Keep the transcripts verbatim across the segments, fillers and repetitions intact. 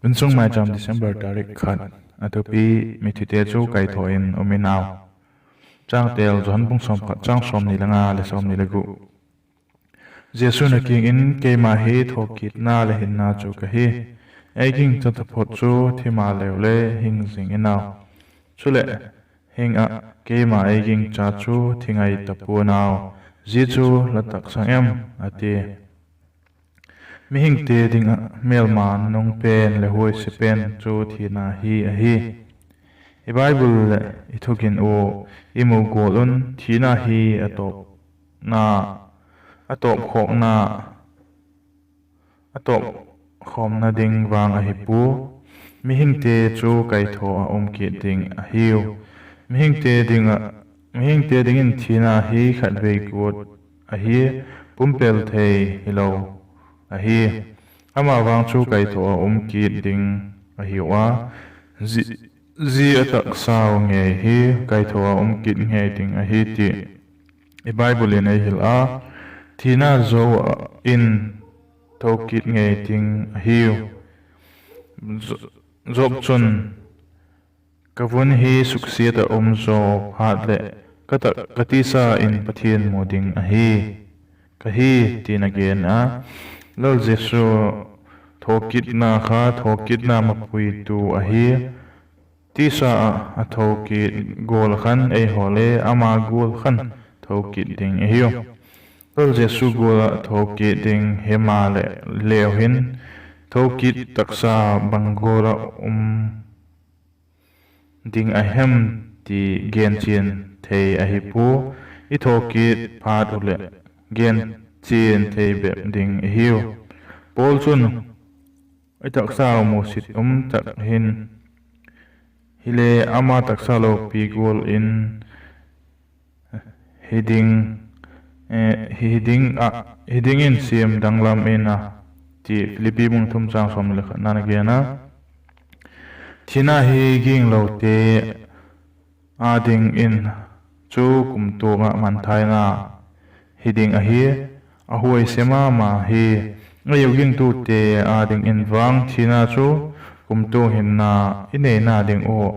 Insung Maicham, December tarik khat. A thupi: Mithite chu kaithaw in um in au. Changtel: Johan bung sawm khat, chang sawmni le nga leh sawmni le gup. Jesu'n a kiang in, Keima hi thawkitna leh hinna chu ka hi. Ei gingcha taphot chu thi maleu le hing zing in au; chuleh, hing ah, keima ei gingcha chu thi ngai ta pua'n au. Zia chu la taksang em? a tia. Mihingte ding ah mêlma nung pen leh huaisia pen chu thina hi ahi. I Bible leh i thugin ua i mu gual un thina hi a tawp, a tawp khawkna, a tawp khawmna ding vang ahi pua. Mihingte chu kaithaw ah um kit ding ahiu. Mihingte dingin thina hi khatvei guat ahi, pumpel thei hilo ahi. Ama vang chu kaithaw ah um kit ding ahiu a, zia a taksau ngei hi kaithaw ah um kit ngei ding ahi ti i Bible in ei hil a. Thina zo ah in tho kit ngei ding ahiu. Job chun, Ka vun hi suksiat ah um zaw phat leh, ka tisa in Pathian mu ding ahi ka hi, ti'n a gen a. Lal Jesu thawkitna kha thawkitna mapuitu ahi. Tisa ah a tho kit gual ah khan eihaw le ama gual khan tho kit ding i hiu. Lal Jesu gual ah tho kit ding himaleh, leu hin tho kit taksa bang gual ah um ding a hem ti genchian thei ahi pua. I tho kit phat uh leh genchian thei bep ding i hiu. Paul chun, I taksau musit um tak hin hile ama taksa lopi gual in hi ding, hi dingin siam danglam in a, ti Philippi bung thum chang sawmni le khatna'n a gen a. Thina hi ginglote â dingin chu kumtuang ah mangthaina hi ding ahi. A huaisia ma ma hi. Ei u gingtute â dingin vang thina chu kumtuang hinna i neina ding uh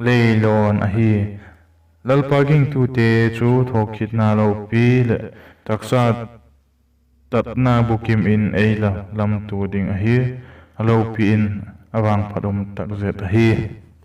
lei lawn ahi. Lalpa gingtute chu thawkitna lopi leh taksa tatna bukim in ei la lamtua ding ahi. A lopi in a vangphat um tak zet ahi.